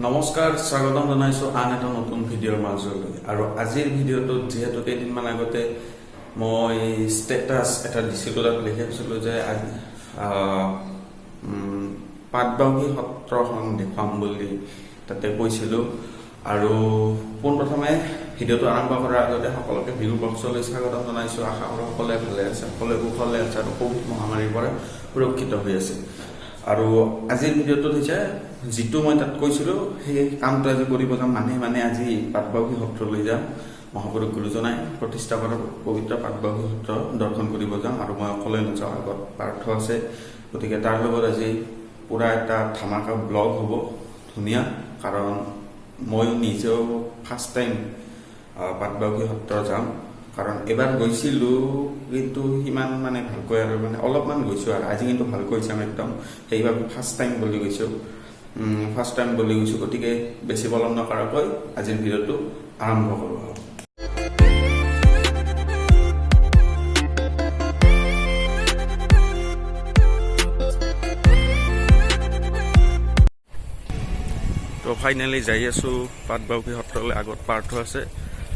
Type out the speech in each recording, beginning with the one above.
নমস্কাৰ, স্বাগতম জনাইছোঁ আন এটা নতুন ভিডিঅ'ৰ মাজলৈ। আৰু আজিৰ ভিডিঅ'টোত, যিহেতু কেইদিনমান আগতে মই ষ্টেটাছ এটা দিছিলোঁ, তাত লিখিছিলোঁ যে আজি পাটবাউসী সত্ৰখন দেখুৱাম বুলি তাতে কৈছিলোঁ। আৰু পোনপ্ৰথমে ভিডিঅ'টো আৰম্ভ কৰাৰ আগতে সকলোকে বিহু বক্সলৈ স্বাগতম জনাইছোঁ। আশা কৰোঁ সকলোৱে ভালে আছে, সকলোৱে কুশলে আছে আৰু ক'ভিড মহামাৰীৰ পৰা সুৰক্ষিত হৈ আছে। আৰু আজিৰ ভিডিঅ'টোত হৈছে যিটো মই তাত কৈছিলোঁ, সেই কামটো আজি কৰিব যাম। মানে মানে আজি পাটবাউসী সত্ৰলৈ যাম। মহাপুৰুষ গুৰুজনাই প্ৰতিষ্ঠা কৰা পবিত্ৰ পাটবাউসী সত্ৰ দৰ্শন কৰিব যাম। আৰু মই অকলে নাযাওঁ, আগত পাৰ্থ আছে। গতিকে তাৰ লগত আজি পূৰা এটা ধামাকা ব্লগ হ'ব, ধুনীয়া। কাৰণ মই নিজেও ফাৰ্ষ্ট টাইম পাটবাউসী সত্ৰ যাম। কাৰণ এবাৰ গৈছিলোঁ, কিন্তু সিমান মানে ভালকৈ আৰু মানে অলপমান গৈছোঁ আৰু আজি কিন্তু ভালকৈ যাম একদম। সেইবাবে ফাৰ্ষ্ট টাইম বুলি গৈছোঁ, ফাৰ্ষ্ট টাইম বুলি গৈছোঁ। গতিকে বেছি পলম নকৰাকৈ আজিৰ ভিডিঅ'টো আৰম্ভ কৰোঁ। তো ফাইনেলি যাই আছোঁ পাটবাউসী সত্ৰলৈ। আগত পাৰ্থ আছে,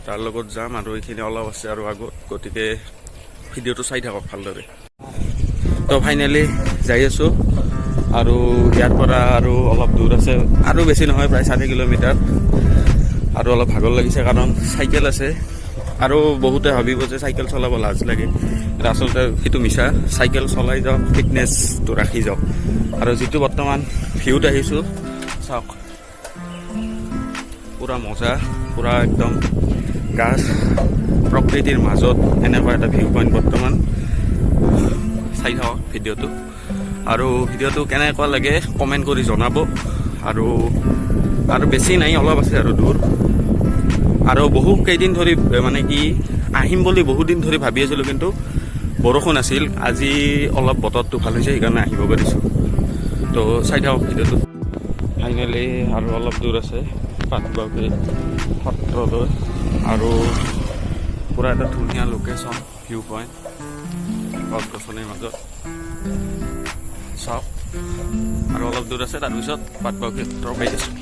তাৰ লগত যাম। আৰু এইখিনি অলপ আছে আৰু আগত, গতিকে ভিডিঅ'টো চাই থাকক ভালদৰে। তো ফাইনেলি যাই আছোঁ আৰু ইয়াৰ পৰা আৰু অলপ দূৰ আছে, আৰু বেছি নহয়, প্ৰায় 4 কিলোমিটাৰ। আৰু অলপ ভাগৰ লাগিছে, কাৰণ চাইকেল আছে। আৰু বহুতে ভাবিব যে চাইকেল চলাব লাজ লাগে, কিন্তু আচলতে সেইটো মিছা। চাইকেল চলাই যাওক, ফিটনেছটো ৰাখি যাওক। আৰু যিটো বৰ্তমান ভিউত আহিছোঁ, চাওক, পূৰা মজা, পূৰা একদম গাছ প্ৰকৃতিৰ মাজত এনেকুৱা এটা ভিউ পইণ্ট বৰ্তমান। চাই থাকক ভিডিঅ'টো আৰু ভিডিঅ'টো কেনেকুৱা লাগে কমেণ্ট কৰি জনাব। আৰু আৰু বেছি নাই, অলপ আছে আৰু দূৰ। আৰু বহু কেইদিন ধৰি মানে কি আহিম বুলি বহুত দিন ধৰি ভাবি আছিলোঁ, কিন্তু বৰষুণ আছিল। আজি অলপ বতৰটো ভাল হৈছে, সেইকাৰণে আহিব পাৰিছোঁ। তো চাই থাকক ভিডিঅ'টো। ফাইনেলি আৰু অলপ দূৰ আছে পাটবাউসী সত্ৰলৈ। আৰু পূৰা এটা ধুনীয়া লোকেশ্যন, ভিউ পইণ্ট, গছ গছনিৰ মাজত। চাওক, আৰু অলপ দূৰ আছে, তাৰপিছত পাটবাউসী সত্ৰ পাই আছোঁ।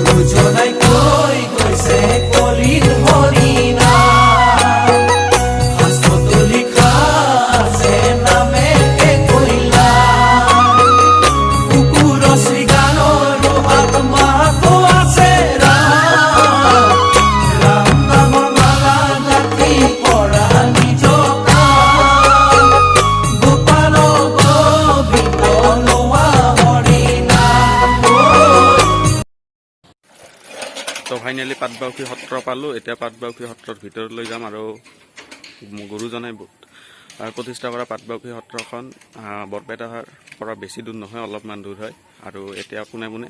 গুৰুজনাই কৈ গৈছে কলিৰ হৰিনাম, শাস্ত্ৰতো লিখা আছে নামে কল্যাণ। কুকুৰ শৃগালৰো আত্মাতো আছে ৰাম, ৰাম নামৰ মালা গাঁঠি কৰা নিজ কাম। গোপাল গোবিন্দ লোৱা হৰি নাম। তো ফাইনেলি পাটবাউসী সত্ৰ পালোঁ। এতিয়া পাটবাউসী সত্ৰৰ ভিতৰলৈ যাম। আৰু গুৰুজনাই প্ৰতিষ্ঠা কৰা পাটবাউসী সত্ৰখন বৰপেটাৰ পৰা বেছি দূৰ নহয়, অলপমান দূৰ হয়। আৰু এতিয়া পোনে পোনে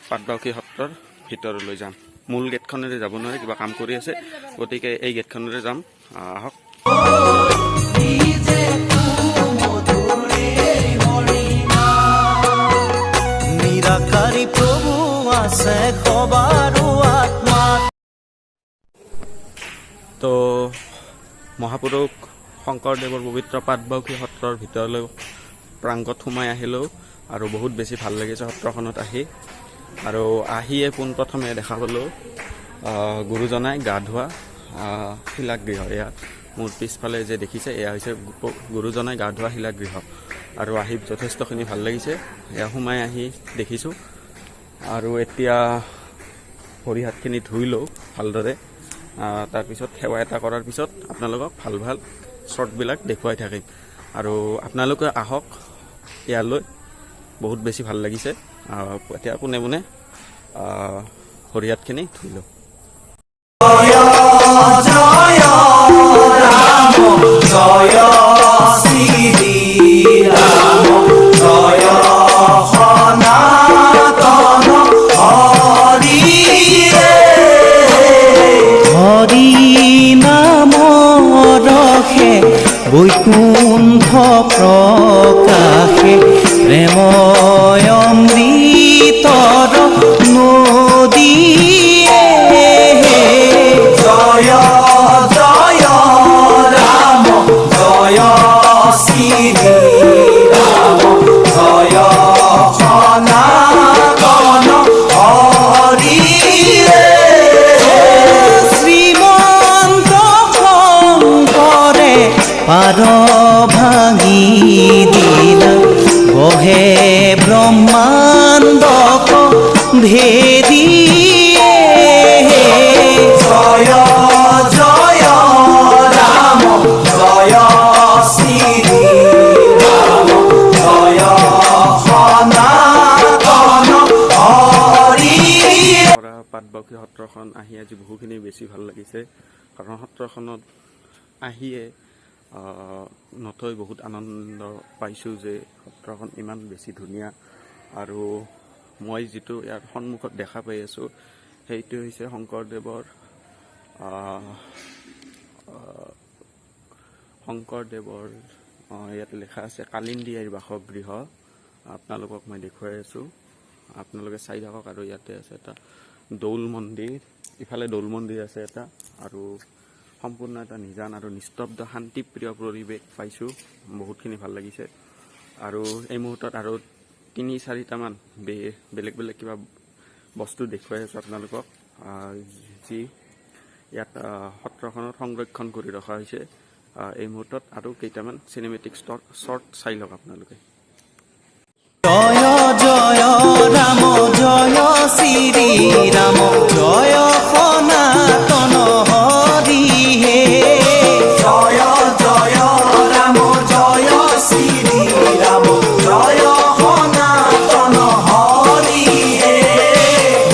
পাটবাউসী সত্ৰৰ ভিতৰলৈ যাম। মূল গেটখনেৰে যাব নোৱাৰে, কিবা কাম কৰি আছে, গতিকে এই গেটখনেৰে যাম। আহক। নিজে মধুৰে হৰি নাম। নিৰাকাৰী প্ৰভু আছে সবাৰো আত্মাত। তো মহাপুৰুষ শংকৰদেৱৰ পবিত্ৰ পাটবাউসী সত্ৰৰ ভিতৰলৈ প্ৰাংগত সোমাই আহিলোঁ আৰু বহুত বেছি ভাল লাগিছে সত্ৰখনত আহি। আৰু আহিয়ে পোনপ্ৰথমে দেখা পালোঁ গুৰুজনাই গা ধোৱা শিলাগৃহ। এয়া মোৰ পিছফালে যে দেখিছে, এয়া হৈছে গুৰুজনাই গা ধোৱা শিলাগৃহ। আৰু আহি যথেষ্টখিনি ভাল লাগিছে। এয়া সোমাই আহি দেখিছোঁ। আৰু এতিয়া ভৰি হাতখিনি ধুই লওঁ ভালদৰে। তাৰপিছত সেৱা এটা কৰাৰ পিছত আপোনালোকক ভাল ভাল শ্বৰ্টবিলাক দেখুৱাই থাকিম। আৰু আপোনালোকে আহক ইয়ালৈ, বহুত বেছি ভাল লাগিছে। এতিয়া পোনে পোনে ভৰি হাতখিনি ধুই লওঁ। জয় ৰাম, জয় শ্ৰী ৰাম, জয় সনাতন হৰি। হৰি নাম ৰসে বৈকুণ্ঠ প্ৰকাশে, প্ৰেম অমৃতৰ নদীয়ে। জয় জয় ৰাম, জয় শ্ৰী ৰাম, জয় সনাতন হৰি। শ্ৰীমন্ত শংকৰে পাৰ ভাঙি দিলা, বহে ব্ৰহ্মাণ্ডক ভেদিয়ে। জয় জয় ৰাম, জয় শ্ৰী ৰাম, জয় সনাতন হৰি। পৰা পাটবাউসী সত্ৰখন আহি আজি বহুখিনি বেছি ভাল লাগিছে, কাৰণ সত্ৰখনত আহিয়ে নথৈ বহুত আনন্দ পাইছোঁ যে সত্ৰখন ইমান বেছি ধুনীয়া। আৰু মই যিটো ইয়াৰ সন্মুখত দেখা পাই আছোঁ, সেইটো হৈছে শংকৰদেৱৰ, ইয়াত লেখা আছে কালিন্দী আইৰ বাসগৃহ। আপোনালোকক মই দেখুৱাই আছোঁ, আপোনালোকে চাই থাকক। আৰু ইয়াতে আছে এটা দৌল মন্দিৰ, ইফালে দৌল মন্দিৰ আছে এটা। আৰু সম্পূৰ্ণ এটা নিজান আৰু নিস্তব্ধ শান্তিপ্ৰিয় পৰিৱেশ পাইছোঁ, বহুতখিনি ভাল লাগিছে। আৰু এই মুহূৰ্তত আৰু তিনি চাৰিটামান বেলেগ বেলেগ কিবা বস্তু দেখুৱাই আছোঁ আপোনালোকক, যি ইয়াত সত্ৰখনত সংৰক্ষণ কৰি ৰখা হৈছে। এই মুহূৰ্তত আৰু কেইটামান চিনেমেটিক শ্বৰ্ট চাই লওক আপোনালোকে। জয় জয় ৰাম, জয় শ্ৰী ৰাম, জয় সনাতন হৰি হে। জয় জয় ৰাম, জয় শ্ৰী ৰাম, জয় সনাতন হৰি হে।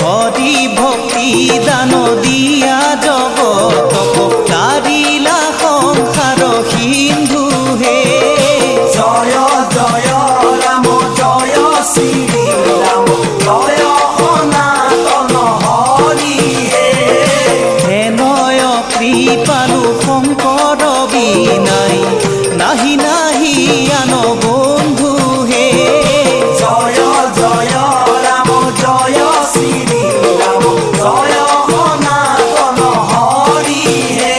হৰি ভক্তি দান দিয়া জগতক, তাৰিলা সংসাৰ সিন্ধু হে। জয় জয় ৰাম, জয় শ্ৰী ৰাম, জয় সনাতন হৰি হে। হেনয় কৃপালু শংকৰ বিনাই, নাহি নাহি আন বন্ধু হে। জয় জয় ৰাম, জয় শ্ৰী ৰাম, জয় সনাতন হৰি হে।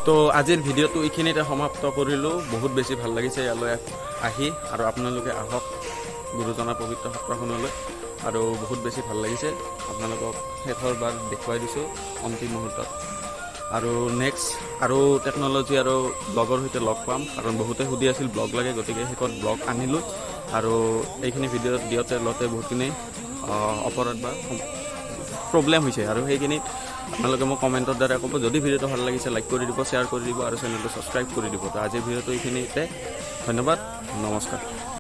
তো আজিৰ ভিডিঅ'টো এইখিনিতে সমাপ্ত কৰিলোঁ। বহুত বেছি ভাল লাগিছে ইয়ালৈ আহি আৰু আপোনালোকে আহক গুৰুজনাৰ পবিত্ৰ সত্ৰখনলৈ। আৰু বহুত বেছি ভাল লাগিছে, আপোনালোকক শেষৰবাৰ দেখুৱাই দিছোঁ অন্তিম মুহূৰ্তত। আৰু নেক্সট আৰু টেকন'লজি আৰু ব্লগৰ সৈতে লগ পাম, কাৰণ বহুতে সুধি আছিল ব্লগ লাগে, গতিকে শেষত ব্লগ আনিলোঁ। আৰু এইখিনি ভিডিঅ'ত দিওঁতে লওঁতে বহুতখিনি অপৰাধ বা প্ৰব্লেম হৈছে আৰু সেইখিনিত আপোনালোকে মোক কমেণ্টৰ দ্বাৰা ক'ব। যদি ভিডিঅ'টো ভাল লাগিছে, লাইক কৰি দিব, শ্বেয়াৰ কৰি দিব আৰু চেনেলটো ছাবস্ক্ৰাইব কৰি দিব। তো আজিৰ ভিডিঅ'টো এইখিনিতে, ধন্যবাদ, নমস্কাৰ।